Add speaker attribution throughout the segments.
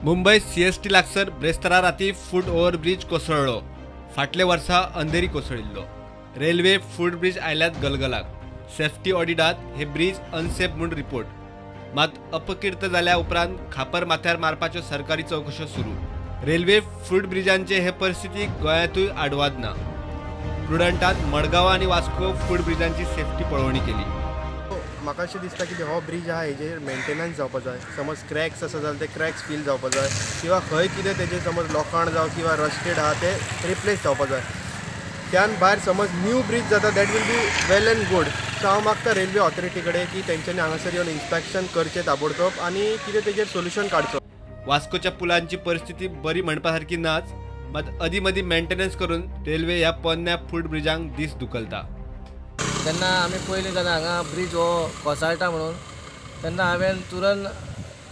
Speaker 1: Mumbai CST लागसर ब्रेस्तारा राती फूट overbridge कोसळ्ळो. फाटले वर्सा अंधेरी कोसळिल्लो. रेल्वे फूट ब्रिज आयल्यात गलगलाक. सेफ्टी ऑडिटात हे ब्रिज अनसेफ म्हूण रिपोर्ट. मात अपकीर्त जाल्या उपरांत खापर माथ्यार मारपाच्यो सरकारी चवकश्यो सुरू. रेल्वे फूट ब्रिजांचे हे परिस्थितीक गोंयांतूय आडवाद ना. प्रुडंटात मडगांव आनी वास्को फूट ब्रिजांची सेफ्टी पळोवणी केली.
Speaker 2: म्हाका अशें दिसता की हो ब्रिज आहा हेजेर मेंटेनन्स जावपा जाय. समज क्रॅक्स आसा जाल्यार ते क्रॅक्स फील जावपा जाय किंवा खंय कितें तेजेर समज लोखण जावं किंवा रस्टेड आहा ते रिप्लेस जावपा जाय. त्यान भायर समज न्यू ब्रिज जाता that will be well and good. So हांव मागता रेल्वे ऑथॉरिटी कडेन की तेंच्यांनी हांगासर येवन इन्स्पेक्शन करचें ताबडतोब आनी कितें तेजेर सोल्युशन काडचो.
Speaker 1: वास्कोच्या पुलांची परिस्थिती बरी म्हणपा सारकी नाच, मात अदीं मदीं मेंटेनन्स करून रेल्वे ह्या पोन्न्या फूट ब्रिजांक दीस धुकलता.
Speaker 3: जेन्ना आमी पयलीं जेन्ना हांगा ब्रिज हो कोसळटा म्हणून तेन्ना हांवें तुरंत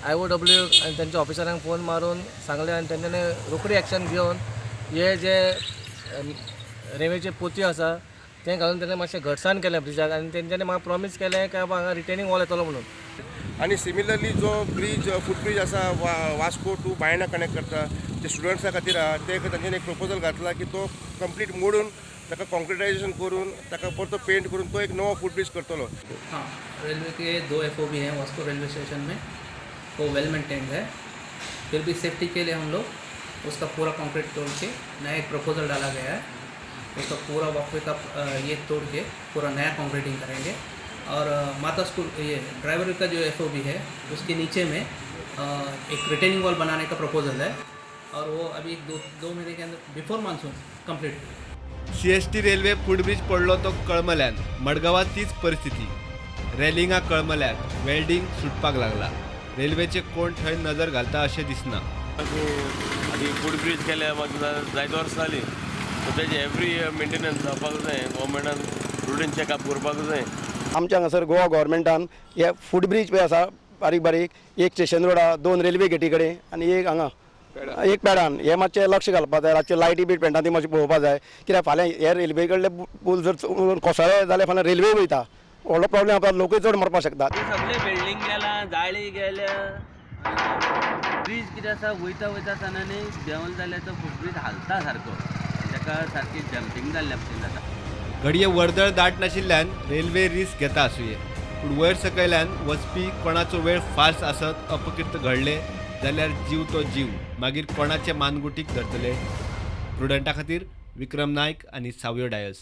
Speaker 3: IOW आनी तेंच्या ऑफिसरांक फोन मारून सांगलें आनी तेंच्यांनी रोखडी एक्शन घेवन हे जे रेंवेचे पोतयो आसा तें घालून तेणें मातशें घटसाण केलें ब्रिजाक आनी तेंच्यांनी म्हाका प्रॉमीस केलें की बाबा हांगा रिटेनिंग वॉल येतलो म्हणून.
Speaker 4: आनी सिमिलरली जो ब्रिज फूट ब्रिज आसा वास्को टू बायणा कनेक्ट करता ते स्टुडंट्सां खातीर आहा ते तांच्यानी एक प्रपोजल घातला की तो कंप्लीट मोडून ताका कॉन्क्रिटायजेशन करून ताका परतो पेंट करून तो एक नवो फूट ब्रिज करतलो.
Speaker 5: हाँ, रेलवे के 2 FOB हैं वास्को रेलवे स्टेशन में, वो वेल मेंटेन्ड है. फिर भी सेफ्टी के लिए हम लोग उसका पूरा कंक्रीट तोड़ के नया एक प्रपोजल डाला गया है. उसका पूरा वॉकवे का ये तोड़ के पूरा नया कंक्रीटिंग करेंगे. और माता स्कूल ये ड्राइवर का जो FOB है उसके नीचे में एक रिटेनिंग वॉल बनाने का प्रपोजल है और वो अभी 2 महीने के अंदर before monsoon complete.
Speaker 1: CST railway footbridge पडलो तो कळमल्यान. मडगांवात तीच परिस्थिती. रेलिंगां कळमल्यात, वेल्डिंग सुटपाक लागला. रेल्वेचे कोण थंय नजर घालता अशें दिसना.
Speaker 6: आनी फूटब्रिज केल्या मागीर जायते वर्सां जालीं, सो तेजे एवरी इयर मेंटेनन्स जावपाक जाय. गव्हर्मेंटान रुटीन चॅकअप करपाक जाय.
Speaker 7: आमच्या हांगासर गोवा गव्हर्मेंटान हे फूटब्रिज पळय आसा बारीक बारीक, एक स्टेशन रोडा, 2 रेल्वे गेटी कडेन आनी एक हांगा एक पेडान, हे मातशें लक्ष घालपाक जाय. रातचे लायटी बी पेंटा ती मातशी पळोवपाक जाय, कित्याक फाल्यां हे रेल्वे कडले पूल जर कोसळ्ळे जाल्यार फाल्यां रेल्वे वयता, व्हडलो प्रॉब्लेम जाता, लोकूय चड मरपाक शकतात.
Speaker 8: सगळे बिल्डींग गेला, जाळी गेल्या, ब्रिज कितें आसा वयता वयता आसतना न्ही देंवल जाल्यार तो फुटब्रिज हालता सारको, ताका सारकी जंपींग जाल्ल्या भशेन जाता.
Speaker 1: घडये वर्दळ दाट नाशिल्ल्यान रेल्वे रिस्क घेता आसुये, पूण वयर सकयल्यान वचपी कोणाचो वेळ फास्ट आसत अपकीर्त घडले जाल्यार जीव तो जीव, मागीर कोणाचे मानगुटीक धरतले. प्रुडंटा खातीर विक्रम नायक आनी सावयो डायस.